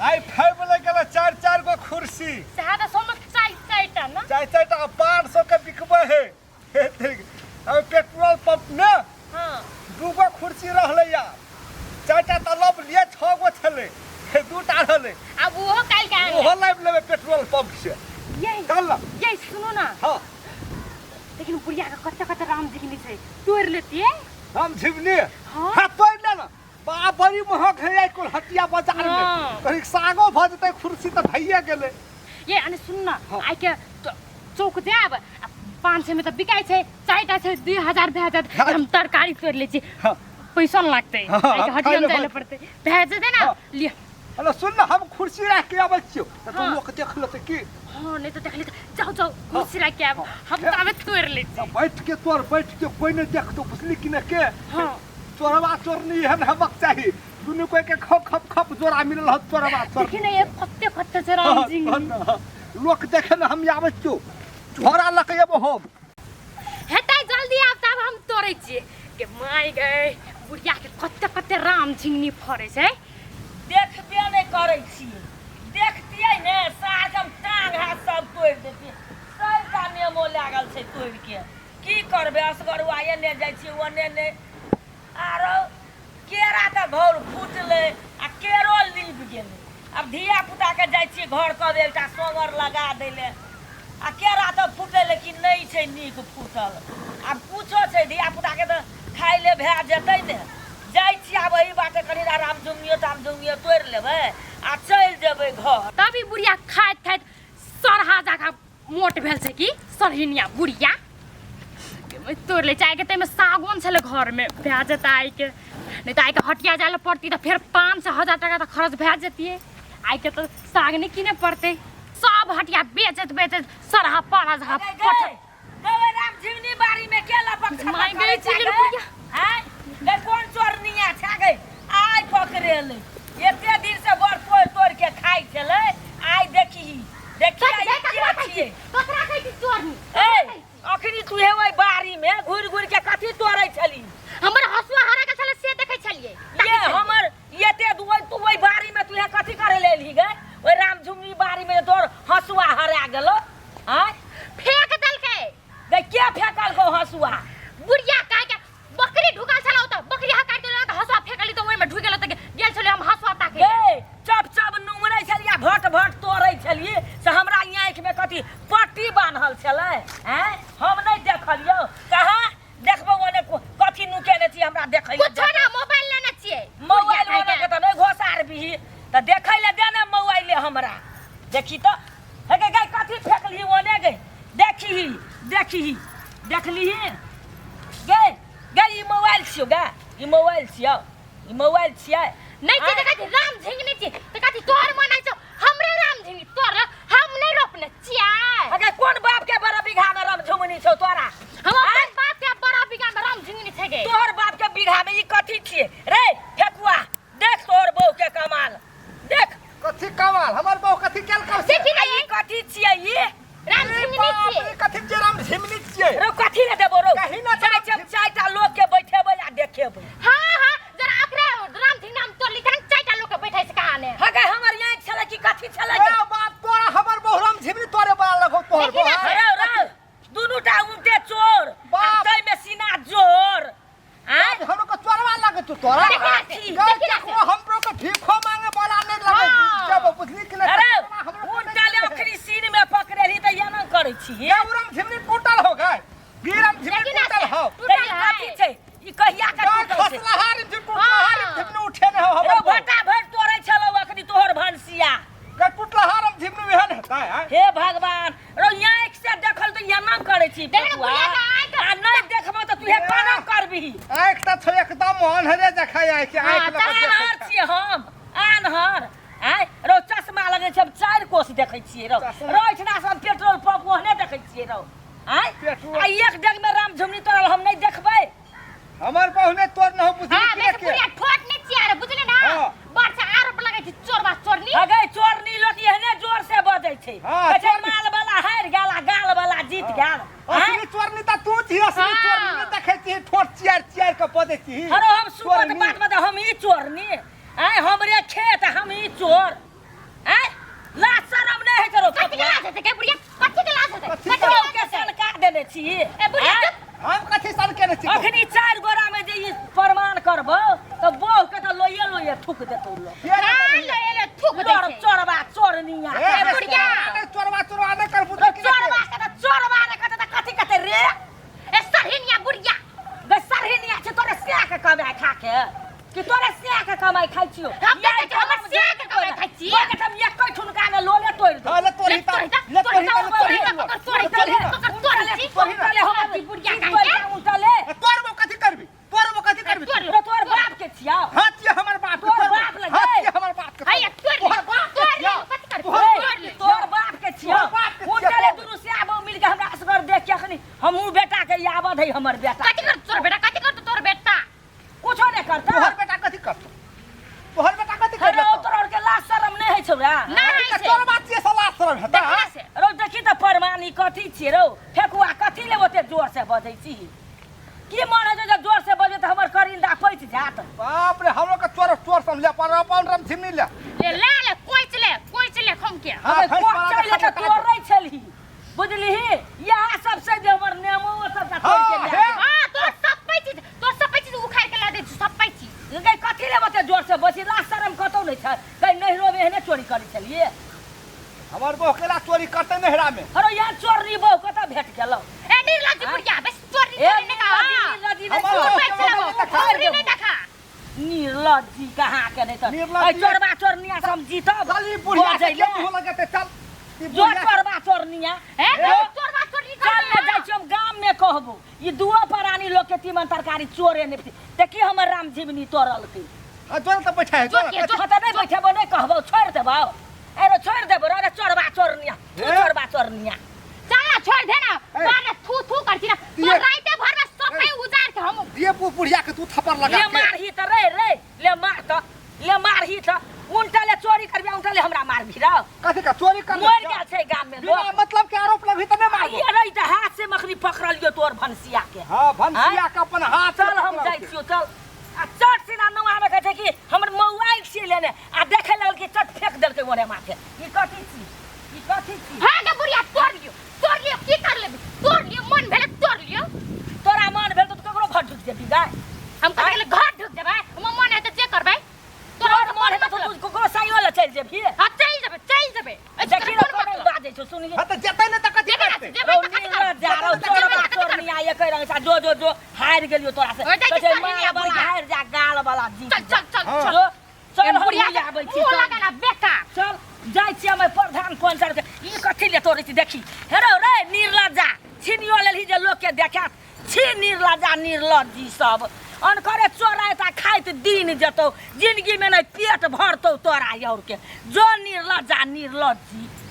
आइ five लग गेल चार चार गो कुर्सी। सएह तऽ सोमक चारि चारि टा ने। चारि चारि टा 500 के बिकबै है। अब पेट्रोल पंप में दू गो कुर्सी रहलै या, चारिटा तऽ लब लिए, 6 गो छलै, दूटा रहलै। आब ओहो काल्हि के आनि। ओहो लाबि लेबै पेट्रोल पंप से। ये चल ना। ये सुनू ना। हाँ। लेकिन बुढ़िया के कते कते राम झिगनी छै, तोड़ि लेतियै। राम झिगनी? हाँ। हाँ, तोड़ि ले ना। बा बड़ी महग है आइ काल्हि हटिया बाजार में। हाँ। कहीं सागो भऽ जेतै कुर्सी तऽ भइए गेलै। ये अने सुन ना, हाँ। आइ के चौक जायब, आ 500 में तऽ बिकाइ छै, चारिटा छै 2000 भए जायत। हाँ। हम तरकारी तोड़ि लै छी। हाँ। पैसा नहि लागतै। हाँ, आइ के हाँ, हटिया में खाइ जाय ले लए पड़तै, भए जेतै ना। हाँ। लिअ। हेलो सुन ना, हम कुर्सी राखि के अबै छियौ, तऽ हाँ। लोक देख लेतै की। हाँ, नहि तऽ देख लेतै। जाउ जाउ, हाँ। कुर्सी राखि के आयब। हाँ। हम ताबे तोड़ि लै छी। तऽ बैठ के तोड़, बैठ के कोइ नहि देखतौ, बुझली कि नहि के? हाँ। चोरवा चोरनी एहन हेबाक चाही, दुनू कोई के खप खप खप जोड़ा मिलल हत चोरवा चोरनी। देखी ने, ये कते कते छै राम जी। हाँ, हाँ, लोक देखे ने हम आबै छियौ, झोरा लऽ के एबो हम। हेतै जल्दी आब, तब हम तोड़ै छियै। के माय गए, बुढ़िया के कते कते राम झिंगनी फड़ै छै। देखबे नहि करै छियै, देखतियै ने सार हम टांग हाथ सब तोड़ि देतियै। सबटा नेमो लागल छै तोड़ि के, की करबै असगरुआ, एने जाइ छियै ओने नहि। आरो केरा तऽ घौर फुटलै आ केरो लीप गेलै। आब धिया पुताके जाइ छियै घर कऽ एकटा सोंगर लगा दै लए, आ केरा तऽ फुटलै लेकिन नहि छै नीक फुटल। आब कुछो छै, धिया पुताके तऽ खाइ लए भए जेतै ने। जाइ छियै आब एहि बाटे कनि राम झुंगियो ताम झुंगियो तोड़ि लेबै आ चलि जेबै घर। तब ई बुढ़िया खाइत खाइत सरहा जकाँ मोट भेल छै कि सरहिनिया बुढ़िया। तोड़ि लै छै आइके, ताहिमे सागौन छलै घरमे, भए जेतै आइके। नहि तऽ आइके हटिया जाय लए पड़तै तऽ फेर 500 1000 टाका तऽ खर्च भए जतियै। आइके तऽ साग नहि कीनय पड़तै, सब हटिया बेचैत बेचैत सरहा पारा जहाँ गै, पठ गै, ओहि राम झिमनी बाड़ी में के लपक छपक माय करै गै, छै चिकन गै? बुढ़िया। आँय? गै, कोन चोरनिया छै गै? आइ पकड़ेलै। एते दिन से बड़ तोड़ि तोड़ि के खाइ छलै, आइ देखही, देखी ककरा आइ के खाइ छी? छियै। ककरा खाइ छी चोरनी? ए, अखनी तू हे ओहि बाड़ी में घुरि घुरि के कथी तोड़ै छली? हमर हसुआ हरा के छलै से देखै छलियै। ये हमर एते दू तू ओहि बाड़ी में तू हे कथी करै ले एलही गै? ओहि राम झुमनी बाड़ी में तोर हसुआ हरा गेलो। आँय? फेंक देलकै। गै, के फेंकलकौ हसुआ? बुढ़िया काहे के बकरी ढुकल छलौ तऽ बकरी हकार देलक तऽ हसुआ फेंकली तऽ ओहिमे ढुकि गेलौ तऽ गेल छलियै हम हसुआ ताकै। गै, चप चप नुमरै छलियै, भट भट तोड़ै छलियै, से हमरा आँखिमे कथी पट्टी बान्हल छलै? आँय, हम नहि देखलियौ। कहाँ देखबौ ओने कथी नुकेने छी हमरा देखै लए। कुछो ना, मोबाइल लेने छियै। मोबाइल ओने के तऽ नहि घोसारबिही तऽ देखै लए दे ने मोबाइले हमरा। देखी तऽ हे गै, गै कथी फेकलही ओने गै? देखही, देखही, देखलिही गै? गै ई मोबाइल छियौ गै, ई मोबाइल छियौ, ई मोबाइल छियै। नहि छै तऽ कथी राम झिंगनी छी तऽ कथी तोहर मन छै हमरे राम झिंगनी तोहर हम नहि रोपने छियै। अगे कोन बाप के बड़ा बीघा में राम झिंगनी छौ तोरा? हम अपन बाप के बड़ा बीघा में राम झिंगनी छै गे। तोहर बाप के बीघा में ई कथी छियै रे फेकुआ? देख तोहर बहू के कमाल देख। कथी कमाल? हमर बहू कथी केलकौ से? देखी ने ई कथी छियै ई? राम झिंगनी बाप छियै। रे, कथी छियै राम झिंगनी छियै? रो कथी ले देबो रो? कही ना जाइ राम छै चारिटा लोक के बैठेबै आ देखेबै। हाँ, हाँ, जरा अकरे राम झिंगनी हम तोड़ ली तहन चारिटा लोक के बैठै छै कहाँ ने। हगे हमर आँखि छलै कि कथी छलै? ए बाप, तोरा हमर बहू राम झिंगनी तोरे बड़ा लगौ तोहर देखी ना, बहू। रो, रो, दुनूटा उल्टे चोर, बाप। आ ताहि में सीना जोर। आँय? हमरो के चोरवा लगे तू तोरा। देखी ना, गै, देखी ना। देखो, हमरो के भीखो मांगे वाला नहीं लगे। हाँ। जब बुझली कि नहीं, अरे, चोरवा हमरो के उल्टा नहीं ले लगे। अखनी सीन में पकड़ेली तऽ एना करै छी। गै, उ राम झिमनी टूटल हो गै। गी राम झिमनी देखी ना, टूटल हो। टूटल तऽ ई है। कथी छै? ई कहिया के गै, टूटल छै? खसलहा रे झिमनी, टूटलहा रे हाँ। झिमनी उठे ने हो हमर रो, बहू। भटा भरि तोड़ै छलौ अखनी तोहर भनसिया। गै, टूटलहा राम झिमनी एहन हेतै, आँय? हे भगवान, रो आँखि से देखल तऽ एना करै छी देख ने बबुआ। बुढ़िया के आँखि। आ नहि देखबो तऽ तू हे कोना करबिही? आँखि तऽ छौ एकदम अन्हरे देखै आँखि, हाँ, आँखि लऽ कऽ तऽ देखै आन्हर छै। छियै हम, आन्हर। आँय, रो चश्मा लगै छै, हम 4 कोस देखै छियै रौ। चश्मा। रो एहिठिना से हम पेट्रोल पंप ओहने देखै छियै रौ। आँय? पेट्रोल। आ एक डेग में राम झुमनी तोड़ल हम नहि देखबै? हमर बहू ने तोर न हो बुझली हाँ, कि वैसे के? बुढ़िया ठोट नहीं छियै रे, बुझली ना? हाँ। बड़ से आरोप लगै छै चोरबा चोरनी। अगै चोरनी लोक एहने जोर से बजै छै। हाँ, कहै छै चोरनी। माल वाला हारि गेल आ गाल वाला जीत गेल। असली चोरनी तऽ तू छी, असली हाँ। चोरनी नहि देखै छी, ठोट चियार चियार के बजै छी। हरो हम सुबह चोरनी। बात बता हम ही चोरनी आय हमरे खेत हम ही चोर आय लाज शरम नहीं है करो कथी के लाज हेतै के बुढ़िया कथी के लाज हेतै कथी कथी के के लाज के हेतै? सनका देने छी ए बुढ़िया आँय? चुप हम कथी सन केने छी अखनी चारि गोरा में जे ई प्रमाण करबो तऽ बहु के तऽ लोइए लोइए थूक देतौ लोग हाँ, ले ले थूक दै चोर छै। चोरबा चोरनिया ए, बुढ़िया। चोरवा चोरवा नहि कर बुझ चोरबा के तऽ चोरबा ने कहतै तऽ कथी कहतै रे ए सरहिनिया बुढ़िया गै सरहिनिया छै तोरे सिया के कमाइ खा के कि तोरे सिया के कमाइ खाइ छियो हम कहै छी, हमर सिया के कमाइ खाइ छी। हम एकै ठुनका में लोले तोड़ि दो हाँ, ले तोड़ही ले तोड़ही ता, ले तोड़ही ता, ले तोड़ही तोड़ही ता, तोड़ही तोड़ही ता, तोड़ही तोड़ही तोड़ही ता। उनटले हमर अथी बुढ़िया काहे के? उनटले तोर कथी करबी तोर कथी करबी तोड़ ले। रो तोर बाप के छिया हाथ ये हमर बाप के तोर तोर बाप लगे। हाथ ये हमर बाप के हैया, तोड़ ले, तोहर बाप के तोड़ ले, छिया। कथी करबी? तोहर तोड़ ले। तोर बाप के छिया तोहर बाप के छिया। उनटले दुनू सियाबो मिल के हमरा असगर देख के अखनी हमहू बेटा के यावत है हमर बेटा कथी करतौ तोर बेटा कथी करतौ तोर बेटा कुछो नहीं करता तोहर बेटा कथी करतो तोहर बेटा कथी अरे करतो तोर के लाज शरम नहीं है छौरा ना कथी है छै तोर बात छियै साला शरम हेता देखला से रौ देखी तऽ परमानी कथी छियै रौ फेकुआ कथी ले ओते जोर से बजै छी की मन है जे जोर से बजै तऽ हमर करिंदा पैच जात बाप रे हमरो के चोर चोर समझे पर अपन रम झिमनी ले ले ले ले कोइच ले कोइच ले खम के हाँ, हमे फैस कोच बना चले के तऽ खा तोड़ै छलही बुझलिही इएह सबसे जे हमर नेमो सबटा तोड़ के हाँ, लए हे। हां तोर सब चीज तोर सब चीज उखाड़ के ला दे छी सब चीज गै कथी ले ओते जोर से बसी लाज शरम कतौ नहि छै गै नैहरो मे एहने चोरी करै छलियै हमर बहू केला चोरी करते नहरा में अरे यहाँ चोरनी बहू कतऽ भेट गेलौ ए निर्लज्ज बुढ़िया बस चोरी ए चोरी नहीं कहा निर्लज्जी निर्लज्जी हमर नहि बहू पैसा के लेबो, नहीं देखा। चोरी नहीं देखा निर्लज्जी कहाँ के नहि तऽ निर्लज्जी। अइ चोरबा चोरनिया से हम जीतब चल ई बुढ़िया के बजै ले। मुंह लगेते चल ई जो बुढ़िया चोरबा चोरनिया ए ए, चोरबा चोरी चल कर ने जाइ छी हम गाम में कहबो ई दुओ प्राणी लोग के तीमन तरकारी चोरे नहि देखी हमर राम जीवनी तोड़लकै हां चल त बैठा है जो के, जो। हाँ तऽ नहि बैठेबो नहि कहबो छोड़ि देबो अरे छोड़ि देबो रे चोरबा चोरनिया तू ए? चोरबा चोरनिया चल ना छोड़ दे ना ए। बार थू थू करती ना तो ये- राइते भर में सफाई उजार के हम दिए बुढ़िया के तू थप्पड़ लगा ले के मारही तऽ रे रे ले मार तऽ ले मारही तऽ उनटा ले चोरी करबी उनटा ले हमरा मारबी रे कथी का चोरी कर मर गेल छै गाम में बिना लोक मतलब के आरोप लगभी त नहीं मारबो ये रे तऽ हाथ से मखनी पकड़लियो तोर भनसिया के हां भनसिया के अपन हाथ से चल हम पकड़ल जाइ के। छियो चल आ चट सीधा नौआ में कहै छै कि हमर मोबाइल छियै लेने आ देखै लगल कि चट फेंक देलकै ओने माथे ई कथी छी ई कथी छी हाँ गे बुढ़िया तोड़ लियो तोड़ लियो की कर लेबी तोड़ लियो मन भेले तोड़ लियो तोरा मन भेल तऽ तू ककरो घर ढुकि जेबही गाय हम कथी के घर ढुक जेबै हमर मन हेतै जे करबै तोरा तोरा मन हेतौ तऽ तू ककरो साइयो लए चलि जेबही हाँ चलि जेबै चलि जेबै देखी ने कोना बाजै छौ सुनही हाँ त जेतै ने त कथी जेबै करतै जेबै रौ तऽ कथी नीला करबै? जा रौ जेबै चोरबा तऽ कथी चोरनिया एकै रंग छै जो जो जो हारि गेलियो तोरा से ओए, जाइ कहै छी छै सरहिनिया माल वाला बुढ़िया। हारि जा गाल वाला जीत चल चल चल हाँ। चल जो चल हम बुढ़िया बुढ़िया आबै छी मुँह चल। लगा ना बेटा चल जाइ छी हम प्रधान पंचर के ई कथी ले तोड़ै छी देखी हेरो रे निर्लज्जा छिनियो लेलही जे लोक के देखात छी निर्लज्जा निर्लज्जी सब अनकरे चोराइत आ खाइत दिन जेतौ जिंदगी में नहि पेट भरतौ तोरा और के जो निर्लज्जा निर्लज्जी।